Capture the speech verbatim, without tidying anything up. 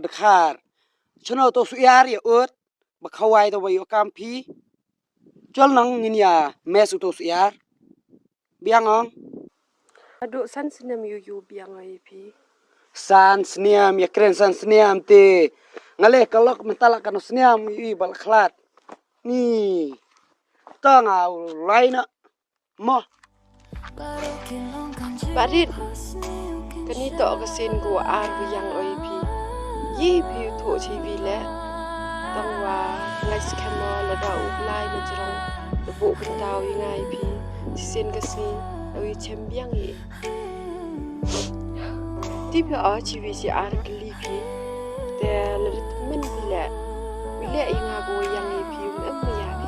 Dkhar. Chano to suiar ya ut. Ba khawai to ba yu kam phi. Chol nang ngin ya mes u to suiar. Biang ong. Adu san snem yu yu biang ai phi. San snem ya kren san snem te. Ngale kalok mentala kano snem yu i bal khlat. Ni. Ta nga u lai na. Mo. Barit. Kani to ka sin ko ar wi yang oi phi. Yi phi u tho chi wi le. Tang wa lai skhem mo la da u lai na jrong. Da bu kan tau yi ngai phi. Chi sin ka sin. Wi chem biang yi. Ti phi a chi wi chi ar kli phi. Te la rit men phi le. Wi le yi nga ko yang yi phi um em ya phi.